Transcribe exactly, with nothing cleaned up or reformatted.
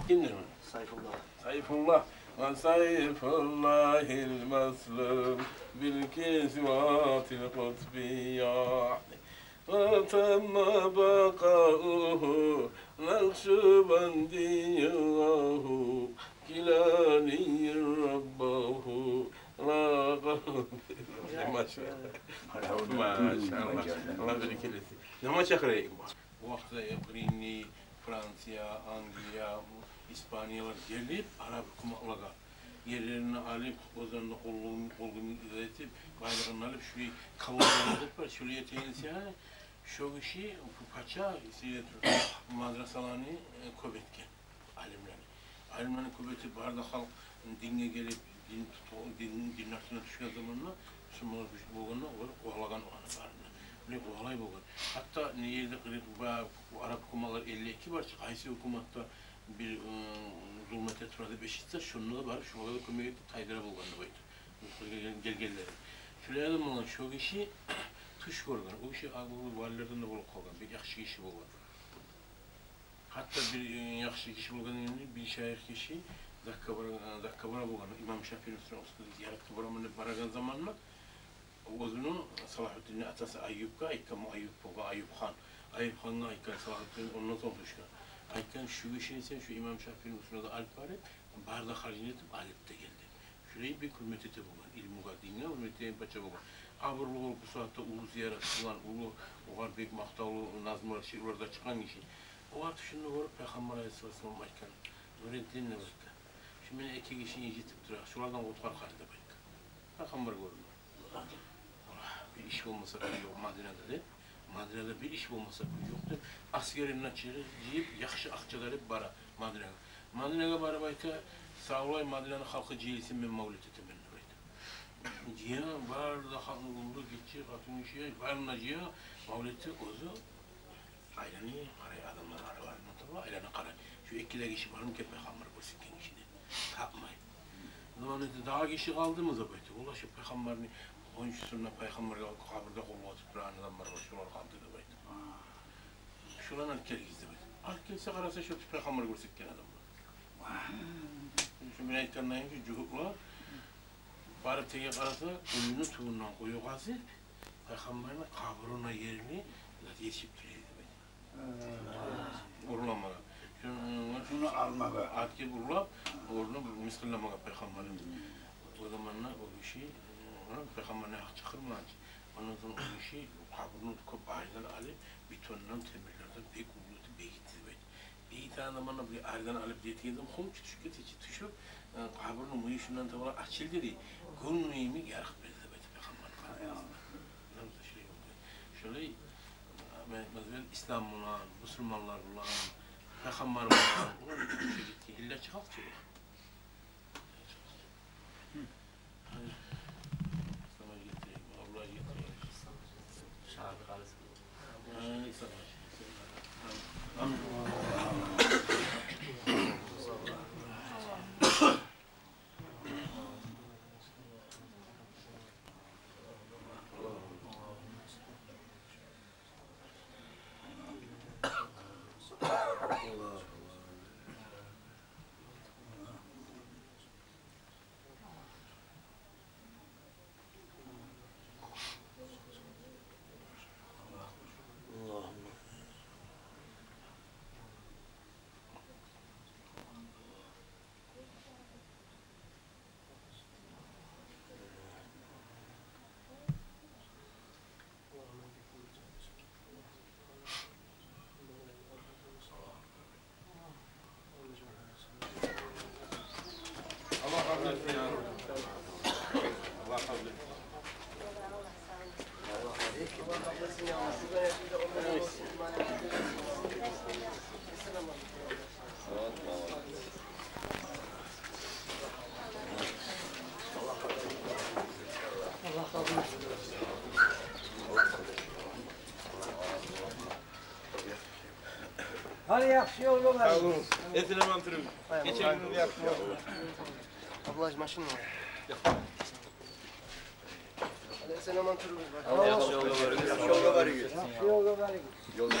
Кимдир бу? Сайфуллагь. Сайфуллагь. وسيف الله المسلول بالكسوة القطبية. وتم بقاؤه نقشبنديا كيلانيا ربه لا قلب. Машаллагь. Машаллагь. Аллагь берекет этсин. Неме чакъыра эдинг? О вакътиде Рим, Франция, Англия, Испаниялар гелип, араб гьукуматлагъа ерлерин алып, оьзлени къуллугъун, къуллугъун этип, байлыгъын алып, шулай колония этип бар, шулай этейин сени. Шо гиши, бу пача, сире туруп, мадрасаланы, э, кёп этген, алимлени. Алимлени кёп этип, бары да халкъ динге гелип, дин туту-, дин, дин артына тюшген заманда, мусулманлар гючлю болгъанда, олар къувалагъан оланы барын да. Муна къувалай болгъан. Гьатта не ерде къыркъ ба-, араб гьукуматлар элли эки бар чы, къайсы гьукуматда бир, ы, зулму эте тура деп эшитсе, шонда да барып, шолагъа да кёмек этип, тайдыра болгъан деп айта. Гел-, гелгенлери. Шолай адам болгъан, шо гиши тюш гёрген. О гиши агъулу валилерден де болуп къалгъан, бир яхшы гиши болгъан. Гьатта бир, э, яхшы гиши болгъан, энни бир шайых гиши Закка бара, э, Закка бара болгъан, имам Шафиини уьстюне, уьстюне зияратгъа бараман деп барагъан заманда, оьзюню Салагьутдинни атасы Айюпгъа айтгъан, бу Айюп болгъан, Айюп хан. Айюп хангъа айтгъан Салагьутдин, ондан сонг тюшген. Айтгъан: «Шу гишини сен шу имам Шафиини уьстюне де алып барып, бары да харжын этип, алып да гел», — деп. Шулай бек гьюрмет эте болгъан, илмугъа, динге гьюрмет этеген пача болгъан. Абурлу болуп, бу сагьатда уллу зиярат къылгъан, уллу, огъар бек макътавлу назмулар, шиърулар да чыкъгъан гиши. О вакъти шуну гёрюп, Пайхаммар алайгьиссалату вассалам айтгъан: «Нуретдин, — деп айтгъан, — шу мени эки гиши инжитип тура, шулардан къутгъар гьали», — деп айтгъан. Пайхаммар гёрюнген. Бир иш болмаса кюй ёкъ Мадинада деп. Мадинада бир иш болмаса кюй ёкъ деп, асгерин де чыгъып, жыйып, яхшы акъча да алып бара Мадинагъа. Мадинагъа барып айта: «Савлай Мадинаны халкъы жыйылсын, мен мавлет этемен», — деп айта. Жыя, бары да халкъны, уллу, гиччи, къатын, гиши, барын да жыя, мавлетде оьзю айлана къарай, адамлар араларына таба айлана къарай. Шу эки де гиши бармы экен Пайхаммар гёрсетген гиши деп. Тапмай. Заман эте, дагъы гиши къалдымы деп айта. Олар шу Пайхаммарны хоншусунда, Пайхаммаргъа къабурда къуллукъ этип турагъан адамлар бар, шолар къалды деп айта. Шоланы алып гелигиз деп айта. Алып гелсе, къараса, шу Пайхаммар гёрсетген адамлар. Шу мен айтгъандай, шу жугьутлар барып тенге къараса, къуюну тюбюнден къую къазып, Пайхаммарны къабуруна ерли зат етишип тура эди деп айта. Урламагъа. Шуну, шуну алмагъа. Атгъып урлап, орнуна мысгъылламагъа Пайхаммарны. О заманда о гиши, э, Пайхаммарны гьакъ чакъырмагъан чы. Ондан сонг о гиши къабурну кёп арыдан алып, бетондан, темирлерден бек уллу этип бегитди деп айта. Бегитген заманда бир арыдан алып бегитген заман хомчу тюшюп гетди чи, тюшюп, э, къабурну мюйюшюнден таба ачылды дей. Гюн йимик ярыкъ берди деп айта Пайхаммар. Шолай, мен, мен ислам булан, мусулманлар булан, Пайхаммар булан, булан шу гетген йыллар чыгъып чыгъып. Аллагь къабул этсин, я Рабби. Аллагь къабул этсин. Гьали яхшы ёлгъа барыгъыз. Сав болугъуз. Эсен-аман туругъуз. Гечегиз яхшы болсун. Абдуллаевич, машина бар. Гьали эсен-аман туругъуз. Яхшы ёлгъа барыгъыз. Яхшы ёлгъа барыгъыз. Яхшы ёлгъа барыгъыз. Ёлда.